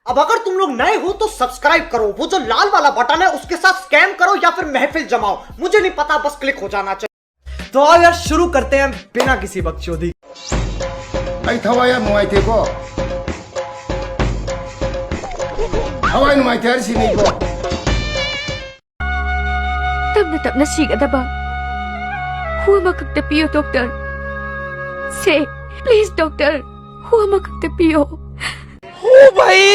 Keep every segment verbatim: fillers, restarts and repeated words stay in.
अब अगर तुम लोग नए हो तो सब्सक्राइब करो, वो जो लाल वाला बटन है उसके साथ स्कैम करो या फिर महफिल जमाओ, मुझे नहीं पता, बस क्लिक हो जाना चाहिए। तो आओ यार, शुरू करते हैं बिना किसी बकचोदी। ꯑꯩ ꯊꯋꯥꯏ ꯌꯥꯝ ꯅꯨꯡꯉꯥꯏꯇꯦꯀꯣ꯫ ꯊꯋꯥꯏ ꯅꯨꯡꯉꯥꯏꯇꯦ ꯍꯥꯏꯔꯤꯁꯤꯅꯤꯀꯣ꯫ ꯇꯞꯅ ꯇꯞꯅ ꯁꯤꯒꯗꯕ ꯍꯨ ꯑꯃꯈꯛꯇ ꯄꯤꯌꯨ ꯗꯣꯛꯇꯔ꯫ ꯁꯦ, ꯄ꯭ꯂꯤꯖ ꯗꯣꯛꯇꯔ, ꯍꯨ ꯑꯃꯈꯛꯇ ꯄꯤꯌꯣ꯫ ओ भाई,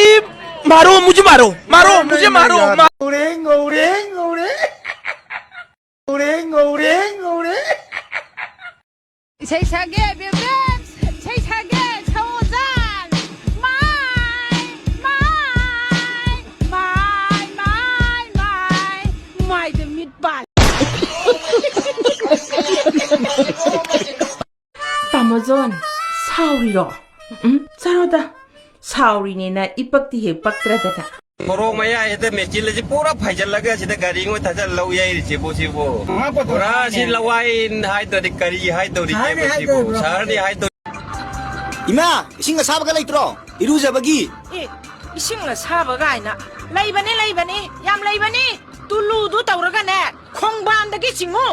मारो मुझे, मारो, मारो मुझे, मारो, मारो। ꯉꯧꯔꯦ ꯉꯧꯔꯦ ꯉꯧꯔꯦ꯫ ꯉꯧꯔꯦ ꯉꯧꯔꯦ ꯉꯧꯔꯦ꯫ ꯏꯁꯩ ꯁꯛꯒꯦ ꯕꯦꯕꯦ, ꯏꯁꯩ ꯁꯛꯒꯦ ꯁꯑꯣꯖꯥꯟ꯫ ꯃꯥꯏ ꯃꯥꯏ ꯃꯥꯏ ꯃꯥꯏ ꯃꯥꯏ ꯃꯥꯏꯗ ꯃꯤꯠ ꯄꯥꯜ꯫ ꯇꯥꯃꯣꯖꯣꯟ, ꯁꯥꯎꯔꯤꯔꯣ? ꯎꯝ, ꯆꯠꯂꯣꯗ꯫ ꯁꯥꯎꯔꯤꯅꯦꯅ ꯏꯄꯛꯇꯤ ꯍꯦꯛ ꯄꯛꯇ꯭ꯔꯗꯅ꯫ ꯁꯣꯔꯣꯛ ꯃꯌꯥꯏꯁꯤꯗ ꯃꯦꯆꯤꯟ ꯑꯁꯤ ꯄꯨꯔꯥ ꯐꯩꯖꯜꯂꯒ ꯁꯤꯗ ꯒꯥꯔꯤ ꯑꯃ ꯊꯥꯖꯤꯜꯂ ꯂꯧ ꯌꯩꯔꯤꯁꯤꯕꯨ ꯁꯤꯕꯨ꯫ ꯄꯨꯔꯥ ꯁꯤ ꯂꯋꯥꯏ ꯍꯥꯏꯗ꯭ꯔꯗꯤ ꯀꯔꯤ ꯍꯥꯏꯗꯧꯔꯤꯒꯦꯕ ꯁꯤꯕꯨ? ꯁꯍꯔꯅꯤ ꯍꯥꯏꯗꯧꯔꯤ꯫ ꯏꯃꯥ, ꯏꯁꯤꯡ ꯑꯁꯥꯕꯒ ꯂꯩꯇ꯭ꯔꯣ? ꯏꯔꯨꯖꯕꯒꯤ꯫ ꯑꯦ, ꯏꯁꯤꯡ ꯑꯁꯥꯕ ꯀꯥꯏꯅ꯫ ꯂꯩꯕꯅꯤ, ꯂꯩꯕꯅꯤ, ꯌꯥꯝ ꯂꯩꯕꯅꯤ꯫ ꯇꯨꯂꯨꯗꯨ ꯇꯧꯔꯒꯅꯦ, ꯈꯣꯡꯕꯥꯟꯗꯒꯤ ꯆꯤꯡꯉꯨ꯫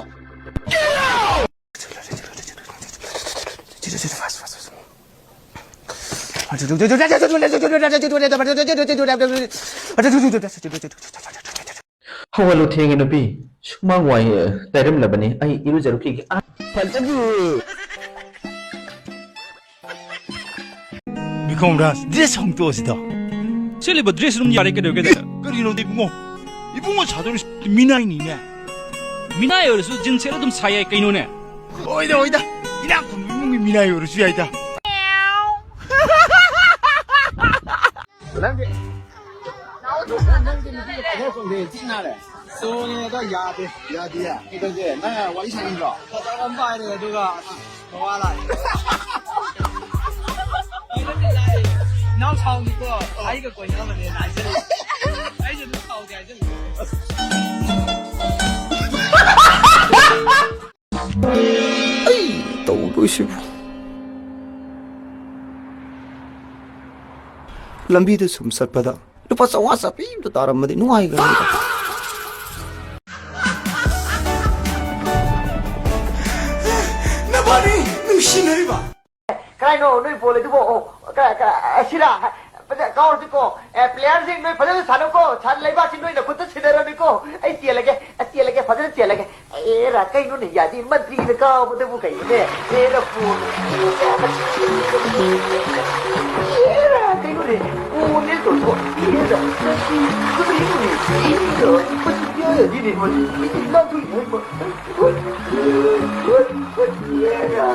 ꯍꯧꯒꯠꯂꯨ, ꯊꯦꯡꯉꯦ ꯅꯨꯄꯤ꯫ ꯁꯨꯃꯥꯡ ꯋꯥꯏ ꯇꯩꯔꯝꯂꯕꯅꯤ, ꯑꯩ ꯏꯔꯨꯖꯔꯨꯈꯤꯒꯦ꯫ ꯑꯥ꯫ ꯕꯤꯀ꯭ꯔꯝ ꯔꯥꯖ, ꯗ꯭ꯔꯦꯁ ꯍꯣꯡꯗꯣꯛꯑꯁꯤꯗ꯫ ꯁꯦꯠꯂꯤꯕ ꯗ꯭ꯔꯦꯁ ꯑꯗꯨꯝ ꯌꯥꯔꯦ, ꯀꯩꯗꯧꯔꯒꯦ? ꯀꯔꯤꯅꯣꯗ ꯏꯕꯨꯡꯉꯣ? ꯏꯕꯨꯡꯉꯣ ꯁꯥꯗꯧꯔꯤꯁꯤ ꯃꯤꯅꯥꯏꯅꯤꯅꯦ꯫ ꯃꯤꯅꯥꯏ ꯑꯣꯏꯔꯁꯨ ꯖꯤꯟꯁ ꯁꯦꯠꯂ ꯑꯗꯨꯝ ꯁꯥ ꯌꯥꯏ ꯀꯩꯅꯣꯅꯦ꯫ ꯍꯣꯏꯗ, ꯍꯣꯏꯗ, ꯏꯅꯥꯛ ꯈꯨꯟꯕ ꯏꯃꯨꯡꯒꯤ ꯃꯤꯅꯥꯏ ꯑꯣꯏꯔꯁꯨ ꯌꯥꯏꯗ꯫ ꯅꯪꯗꯤ ꯅꯪꯗꯤ ꯅꯨꯄꯤꯒ ꯄꯥꯏꯊꯣꯛ ꯆꯣꯡꯗꯦ, ꯊꯤ ꯅꯥꯔꯦ꯫ ꯁꯣꯅꯤꯗꯣ ꯌꯥꯗꯦ꯫ ꯌꯥꯗꯤꯌꯦ? ꯀꯩꯗꯧꯒꯦ? ꯅꯪ ꯋꯥꯔꯤ ꯁꯥꯅꯤꯡꯗ꯭ꯔꯣ? ꯐꯖꯕ ꯑꯃ ꯄꯥꯏꯔꯦ, ꯑꯗꯨꯒ ꯃꯋꯥ ꯂꯥꯛꯑꯦ꯫ ꯏꯅꯥꯎ ꯁꯥꯎꯅꯤꯀꯣ, ꯑꯩꯒ ꯀꯣꯏꯅꯕꯅꯦꯅ ꯍꯥꯏꯖꯜꯂꯦ꯫ ꯑꯩꯁꯨ ꯑꯗꯨꯝ ꯁꯥꯎꯗꯦ ꯍꯥꯏꯖꯜꯂꯦ꯫ ꯑꯩ ꯇꯧꯗꯣꯏꯁꯤꯕꯨ꯫ ꯂꯝꯕꯤꯗ ꯁꯨꯝ ꯆꯠꯄꯗ ꯂꯨꯄꯥ ꯆꯥꯝꯃꯉꯥ ꯆꯥꯄꯤ ꯑꯝꯇ ꯇꯥꯔꯝꯃꯗꯤ ꯅꯨꯡꯉꯥꯏꯒꯗꯕꯅꯤꯗ꯫ ꯅꯕꯥꯅꯤ ꯅꯨꯡꯁꯤꯅꯔꯤꯕ? ꯀꯗꯥꯏꯅꯣ ꯅꯣꯏ ꯕꯣꯜ ꯑꯗꯨꯕꯣ? ꯑꯣ, ꯀ-, ꯀ-, ꯑꯁꯤꯔꯥ? ꯐꯖ-, ꯀꯥꯎꯔꯁꯤꯀꯣ꯫ ꯑꯦ, ꯄ꯭ꯂꯦꯌꯔꯁꯤꯡ ꯅꯣꯏ ꯐꯖꯅ ꯁꯥꯟꯅꯧꯀꯣ꯫ ꯁꯥꯟ-, ꯂꯩꯕꯥꯛꯁꯤ ꯅꯣꯏꯅ ꯈꯨꯠꯇ ꯁꯤꯟꯅꯔꯝꯃꯤꯀꯣ꯫ ꯑꯩ ꯆꯦꯜꯂꯒꯦ, ꯑꯩ ꯆꯦꯜꯂꯒꯦ, ꯐꯖꯅ ꯆꯦꯜꯂꯒꯦ꯫ ꯑꯦꯔꯥ, ꯀꯩꯅꯣꯅꯦ, ꯌꯥꯗꯦ, ꯃꯟꯇ꯭ꯔꯤꯅ ꯀꯥꯎꯕꯗꯕꯨ ꯀꯩꯅꯣꯅꯦ? ꯑꯦꯔꯥ, ꯄꯣ-, ꯑꯦꯔꯥ, ꯀꯩꯅꯣꯅꯦ? ꯄꯣꯅꯦ ꯇꯧꯊꯣꯛ-, ꯑꯦꯔꯥ, ꯀꯔꯤꯅꯣꯅꯦ? ꯑꯦꯔꯥ, ꯃꯁꯤ ꯌꯥꯗꯦꯅꯦ, ꯃꯁꯤ ꯂꯥꯟꯊꯣꯛꯏꯅꯦ, ꯃꯁꯤ꯫ ꯑꯦꯔꯥ꯫